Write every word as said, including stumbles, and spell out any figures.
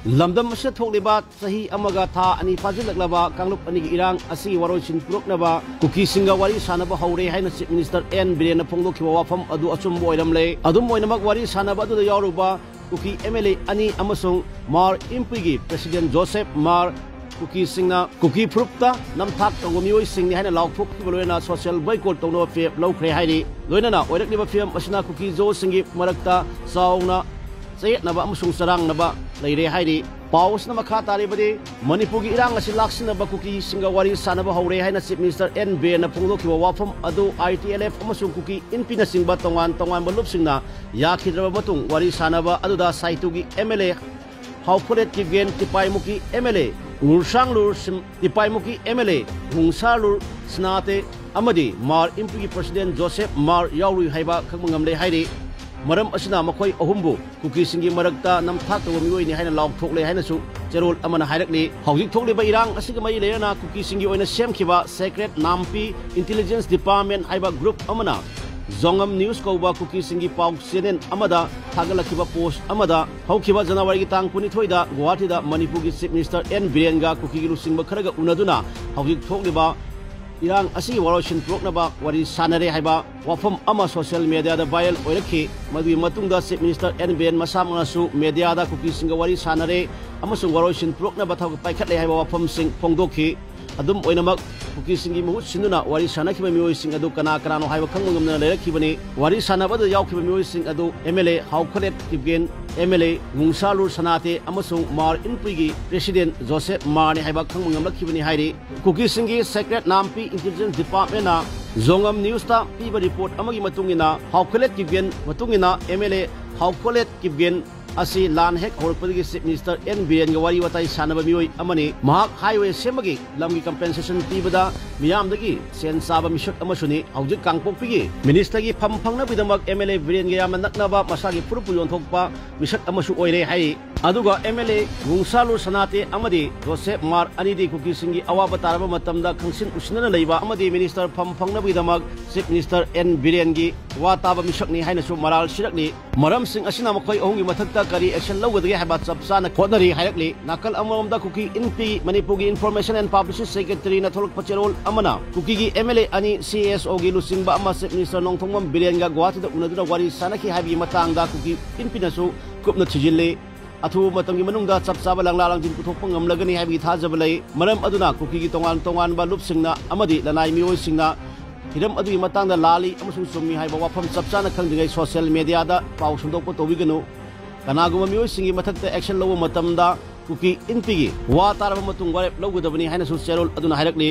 ꯂꯝꯗꯝ ꯑꯁꯤꯗ ꯊꯣꯛꯂꯤꯕ ꯆꯍꯤ ꯑꯃꯒ ꯊꯥ ꯑꯅꯤ ꯐꯥꯖꯤꯜꯂꯛꯂꯕ ꯀꯥꯡꯂꯨꯞ ꯑꯅꯤꯒꯤ ꯏꯔꯥꯡ ꯑꯁꯤꯒꯤ ꯋꯥꯔꯣꯏꯁꯤꯟ ꯄꯨꯔꯛꯅꯕ ꯀꯨꯀꯤꯁꯤꯡꯒ ꯋꯥꯔꯤ ꯁꯥꯟꯅꯕ ꯍꯧꯔꯦ ꯍꯥꯏꯅ Chief Minister N ꯕꯤꯔꯦꯟꯅ ꯐꯣꯡꯗꯣꯛꯈꯤꯕ ꯋꯥꯐꯝ ꯑꯗꯨ ꯑꯆꯨꯝꯕ ꯑꯣꯏꯔꯝꯂꯦ꯫ ꯑꯗꯨꯝ ꯑꯣꯏꯅꯃꯛ, ꯋꯥꯔꯤ ꯁꯥꯟꯅꯕ ꯑꯗꯨꯗ ꯌꯥꯎꯔꯨꯕ ꯀꯨꯀꯤ M L A ꯑꯅꯤ ꯑꯃꯁꯨꯡ ꯃꯥꯔ ꯏꯝꯄꯨꯏꯒꯤ President ꯖꯣꯁꯦꯐ ꯃꯥꯔ ꯀꯨꯀꯤꯁꯤꯡꯅ ꯀꯨꯀꯤ ꯐꯨꯔꯨꯞꯇ ꯅꯝꯊꯥꯛ ꯇꯧꯕ ꯃꯤꯑꯣꯏꯁꯤꯡꯅꯤ ꯍꯥꯏꯅ ꯂꯥꯎꯊꯣꯛꯈꯤꯕ ꯂꯣꯏꯅꯅ social boycott ꯇꯧꯅꯕ ꯐꯤꯔꯦꯞ ꯂꯧꯈ꯭ꯔꯦ ꯍꯥꯏꯔꯤ꯫ ꯂꯣꯏꯅꯅ ꯑꯣꯏꯔꯛꯂꯤꯕ ꯐꯤꯚꯝ ꯑꯁꯤꯅ ꯀꯨꯀꯤ ꯖꯣꯁꯤꯡꯒꯤ ꯃꯔꯛꯇ ꯆꯥꯎꯅ ꯆꯌꯦꯠꯅꯕ ꯑꯃꯁꯨꯡ ꯆꯔꯥꯡꯅꯕ ꯂꯩꯔꯦ ꯍꯥꯏꯔꯤ꯫ ꯄꯥꯎ ꯑꯁꯤꯅ ꯃꯈꯥ ꯇꯥꯔꯤꯕꯗꯤ, ꯃꯅꯤꯄꯨꯔꯒꯤ ꯏꯔꯥꯡ ꯑꯁꯤ ꯂꯥꯛꯁꯤꯟꯅꯕ ꯀꯨꯀꯤꯁꯤꯡꯒ ꯋꯥꯔꯤ ꯁꯥꯟꯅꯕ ꯍꯧꯔꯦ ꯍꯥꯏꯅ Chief Minister N ꯕꯤꯔꯦꯟꯅ ꯐꯣꯡꯗꯣꯛꯈꯤꯕ ꯋꯥꯐꯝ ꯑꯗꯨ I T L F ꯑꯃꯁꯨꯡ ꯀꯨꯀꯤ ꯏꯟꯄꯤꯅꯆꯤꯡꯕ ꯇꯣꯉꯥꯟ ꯇꯣꯉꯥꯟꯕ ꯂꯨꯞꯁꯤꯡꯅ ꯌꯥꯈꯤꯗ꯭ꯔꯕ ꯃꯇꯨꯡ, ꯋꯥꯔꯤ ꯁꯥꯟꯅꯕ ꯑꯗꯨꯗ ꯁꯥꯏꯇꯨꯒꯤ M L A ꯍꯥꯎꯈꯣꯂꯦꯠ Kipgen, ꯇꯤꯄꯥꯏꯃꯨꯀꯤ M L A ꯉꯨꯔꯁꯥꯡꯂꯨꯔ sim-, ꯇꯤꯄꯥꯏꯃꯨꯀꯤ M L A ꯉꯨꯡꯁꯥꯂꯨꯔ ꯁꯅꯥꯇꯦ ꯑꯃꯗꯤ ꯃꯥꯔ ꯏꯝꯄꯤꯒꯤ President ꯖꯣꯁꯦꯐ ꯃꯥꯔ ꯌꯥꯎꯔꯨꯏ ꯍꯥꯏꯕ ꯈꯪꯕ ꯉꯝꯂꯦ ꯍꯥꯏꯔꯤ꯫ ꯃꯔꯝ ꯑꯁꯤꯅ ꯃꯈꯣꯏ ꯑꯍꯨꯝꯕꯨ ꯀꯨꯀꯤꯁꯤꯡꯒꯤ ꯃꯔꯛꯇ ꯅꯝꯊꯥꯛ ꯇꯧꯕ ꯃꯤꯑꯣꯏꯅꯤ ꯍꯥꯏꯅ ꯂꯥꯎꯊꯣꯛꯂꯦ ꯍꯥꯏꯅꯁꯨ ꯆꯦꯔꯣꯜ ꯑꯃꯅ ꯍꯥꯏꯔꯛꯂꯤ꯫ ꯍꯧꯖꯤꯛ ꯊꯣꯛꯂꯤꯕ ꯏꯔꯥꯡ ꯑꯁꯤꯒ ꯃꯔꯤ ꯂꯩꯅꯅ ꯀꯨꯀꯤꯁꯤꯡꯒꯤ ꯑꯣꯏꯅ ꯁꯦꯝꯈꯤꯕ Secret ꯅꯥꯝꯄꯤ Intelligence Department ꯍꯥꯏꯕ group ꯑꯃꯅ ꯖꯣꯉꯝ News ꯀꯧꯕ ꯀꯨꯀꯤꯁꯤꯡꯒꯤ ꯄꯥꯎ channel ꯑꯃꯗ ꯊꯥꯒꯠꯂꯛꯈꯤꯕ post ꯑꯃꯗ, ꯍꯧꯈꯤꯕ ꯖꯅꯋꯥꯔꯤꯒꯤ ꯇꯥꯡ ꯀꯨꯟꯅꯤꯊꯣꯏꯗ ꯒꯨꯋꯥꯍꯥꯇꯤꯗ ꯃꯅꯤꯄꯨꯔꯒꯤ Chief Minister N ꯕꯤꯔꯦꯟꯒ ꯀꯨꯀꯤꯒꯤ ꯂꯨꯆꯤꯡꯕ ꯈꯔꯒ ꯎꯅꯗꯨꯅ ꯍꯧꯖꯤꯛ ꯊꯣꯛꯂꯤꯕ ꯏꯔꯥꯡ ꯑꯁꯤꯒꯤ ꯋꯥꯔꯣꯏꯁꯤꯟ ꯄꯨꯔꯛꯅꯕ ꯋꯥꯔꯤ ꯁꯥꯟꯅꯔꯦ ꯍꯥꯏꯕ ꯋꯥꯐꯝ ꯑꯃ social media ꯗ viral ꯑꯣꯏꯔꯛꯈꯤ꯫ ꯃꯗꯨꯒꯤ ꯃꯇꯨꯡꯗ Chief Minister N Biren ꯃꯁꯥꯃꯛꯅꯁꯨ media ꯗ ꯀꯨꯀꯤꯁꯤꯡꯒ ꯋꯥꯔꯤ ꯁꯥꯟꯅꯔꯦ ꯑꯃꯁꯨꯡ ꯋꯥꯔꯣꯏꯁꯤꯟ ꯄꯨꯔꯛꯅꯕ ꯊꯕꯛ ꯄꯥꯏꯈꯠꯂꯦ ꯍꯥꯏꯕ ꯋꯥꯐꯝꯁꯤꯡ ꯐꯣꯡꯗꯣꯛꯈꯤ꯫ ꯑꯗꯨꯝ ꯑꯣꯏꯅꯃꯛ, ꯀꯨꯀꯤꯁꯤꯡꯒꯤ ꯃꯍꯨꯠ ꯁꯤꯟꯗꯨꯅ ꯋꯥꯔꯤ ꯁꯥꯟꯅꯈꯤꯕ ꯃꯤꯑꯣꯏꯁꯤꯡ ꯑꯗꯨ ꯀꯅꯥ ꯀꯅꯥꯅꯣ ꯍꯥꯏꯕ ꯈꯪꯕ ꯉꯝꯗꯅ ꯂꯩꯔꯛꯈꯤꯕꯅꯤ꯫ ꯋꯥꯔꯤ ꯁꯥꯟꯅꯕꯗ ꯌꯥꯎꯈꯤꯕ ꯃꯤꯑꯣꯏꯁꯤꯡ ꯑꯗꯨ M L A ꯍꯥꯎꯈꯣꯂꯦꯠ Kipgen, M L A ꯉꯨꯡꯁꯥꯂꯨꯔ ꯁꯅꯥꯇꯦ ꯑꯃꯁꯨꯡ ꯃꯥꯔ ꯏꯟꯄꯨꯏꯒꯤ President ꯖꯣꯁꯦꯐ ꯃꯥꯔꯅꯤ ꯍꯥꯏꯕ ꯈꯪꯕ ꯉꯝꯂꯛꯈꯤꯕꯅꯤ ꯍꯥꯏꯔꯤ꯫ ꯀꯨꯀꯤꯁꯤꯡꯒꯤ Secret ꯅꯥꯝꯄꯤ Intelligence Department ꯅ ꯖꯣꯉꯝ News ꯇ ꯄꯤꯕ report ꯑꯃꯒꯤ ꯃꯇꯨꯡ ꯏꯟꯅ, ꯍꯥꯎꯈꯣꯂꯦꯠ ꯀꯤꯞꯒꯦꯟ ꯃꯇꯨꯡ ꯏꯟꯅ M L A ꯍꯥꯎꯈꯣꯂꯦꯠ ꯀꯤꯞꯒꯦꯟ ꯑꯁꯤ ꯂꯥꯟ ꯍꯦꯛ ꯍꯧꯔꯛꯄꯗꯒꯤ Chief Minister N ꯕꯤꯔꯦꯟꯒ ꯋꯥꯔꯤ ꯋꯥꯇꯥꯏ ꯁꯥꯟꯅꯕ ꯃꯤꯑꯣꯏ ꯑꯃꯅꯤ꯫ ꯃꯍꯥꯛ highway ꯁꯦꯝꯕꯒꯤ ꯂꯝꯒꯤ compensation ꯄꯤꯕꯗ ꯃꯤꯌꯥꯝꯗꯒꯤ ꯁꯦꯟ ꯆꯥꯕ ꯃꯤꯁꯛ ꯑꯃꯁꯨꯅꯤ꯫ ꯍꯧꯖꯤꯛ ꯀꯥꯡꯄꯣꯛꯄꯤꯒꯤ Minister ꯒꯤ ꯐꯝ ꯐꯪꯅꯕꯒꯤꯗꯃꯛ M L A ꯕꯤꯔꯦꯟꯒ ꯌꯥꯝꯅ ꯅꯛꯅꯕ ꯃꯁꯥꯒꯤ ꯐꯨꯔꯨꯞꯄꯨ ꯌꯣꯟꯊꯣꯛꯄ ꯃꯤꯁꯛ ꯑꯃꯁꯨ ꯑꯣꯏꯔꯦ ꯍꯥꯏꯔꯤ꯫ ꯑꯗꯨꯒ MLA ꯒꯨꯡꯁꯥꯂꯨ ꯁꯅꯥꯇꯦ ꯑꯃꯗꯤ ꯖꯣꯁꯦꯐ ꯃꯥꯔ ꯑꯅꯤꯗꯤ ꯀꯨꯀꯤꯁꯤꯡꯒꯤ ꯑꯋꯥꯕ ꯇꯥꯔꯕ ꯃꯇꯝꯗ ꯈꯪꯁꯤꯟ ꯎꯁꯤꯟꯅꯅ ꯂꯩꯕ ꯑꯃꯗꯤ Minister ꯐꯝ ꯐꯪꯅꯕꯒꯤꯗꯃꯛ Chief Minister N ꯕꯤꯔꯦꯟꯒꯤ ꯋꯥ ꯇꯥꯕ ꯃꯤꯁꯛꯅꯤ ꯍꯥꯏꯅꯁꯨ ꯃꯔꯥꯜ ꯁꯤꯔꯛꯂꯤ꯫ ꯃꯔꯝꯁꯤꯡ ꯑꯁꯤꯅ ꯃꯈꯣꯏ ꯑꯍꯨꯝꯒꯤ ꯃꯊꯛꯇ ꯀꯔꯤ action ꯂꯧꯒꯗꯒꯦ ꯍꯥꯏꯕ ꯆꯞ ꯆꯥꯅ ꯍꯣꯠꯅꯔꯤ ꯍꯥꯏꯔꯛꯂꯤ꯫ ꯅꯥꯀꯜ ꯑꯃꯔꯣꯝꯗ ꯀꯨꯀꯤ ꯏꯟꯄꯤ ꯃꯅꯤꯄꯨꯔꯒꯤ Information and Publicity Secretaryꯅ ꯊꯣꯛꯂꯛꯄ ꯆꯦꯔꯣꯜ ꯑꯃꯅ ꯀꯨꯀꯤꯒꯤ MLA ꯑꯅꯤ, CSOꯒꯤ ꯂꯨꯆꯤꯡꯕ ꯑꯃ Chief Minister ꯅꯣꯡꯊꯣꯡꯕꯝ ꯕꯤꯔꯦꯟꯒ ꯒꯨꯋꯥꯍꯥꯇꯤꯗ ꯎꯅꯗꯨꯅ ꯋꯥꯔꯤ ꯁꯥꯅꯈꯤ ꯍꯥꯏꯕꯒꯤ ꯃꯇꯥꯡꯗ ꯀꯨꯀꯤ ꯏꯟꯄꯤꯅꯁꯨ ꯀꯨꯞꯅ ꯊꯤꯖꯤꯜꯂꯤ꯫ ꯑꯊꯨꯕ ꯃꯇꯝꯒꯤ ꯃꯅꯨꯡꯗ ꯆꯞ ꯆꯥꯕ ꯂꯪꯂꯥ ꯂꯪꯖꯤꯟ ꯄꯨꯊꯣꯛꯄ ꯉꯝꯂꯒꯅꯤ ꯍꯥꯏꯕꯒꯤ ꯊꯥꯖꯕ ꯂꯩ꯫ ꯃꯔꯝ ꯑꯗꯨꯅ ꯀꯨꯀꯤꯒꯤ ꯇꯣꯉꯥꯟ ꯇꯣꯉꯥꯟꯕ ꯂꯨꯞꯁꯤꯡꯅ ꯑꯃꯗꯤ ꯂꯅꯥꯏ ꯃꯤꯑꯣꯏꯁꯤꯡꯅ ꯍꯤꯔꯝ ꯑꯗꯨꯒꯤ ꯃꯇꯥꯡꯗ ꯂꯥꯜꯂꯤ ꯑꯃꯁꯨꯡ ꯆꯨꯝꯃꯤ ꯍꯥꯏꯕ ꯋꯥꯐꯝ ꯆꯞ ꯆꯥꯅ ꯈꯪꯗ꯭ꯔꯤꯉꯩ social mediaꯗ ꯄꯥꯎ ꯁꯟꯗꯣꯛꯄ ꯇꯧꯕꯤꯒꯅꯨ꯫ ꯀꯅꯥꯒꯨꯝꯕ ꯃꯤꯑꯣꯏꯁꯤꯡꯒꯤ ꯃꯊꯛꯇ action ꯂꯧꯕ ꯃꯇꯝꯗ ꯀꯨꯀꯤ ꯏꯟꯄꯤꯒꯤ ꯋꯥ ꯇꯥꯔꯕ ꯃꯇꯨꯡ ꯋꯥꯔꯦꯞ ꯂꯧꯒꯗꯕꯅꯤ ꯍꯥꯏꯅꯁꯨ ꯆꯦꯔꯣꯜ ꯑꯗꯨꯅ ꯍꯥꯏꯔꯛꯂꯤ꯫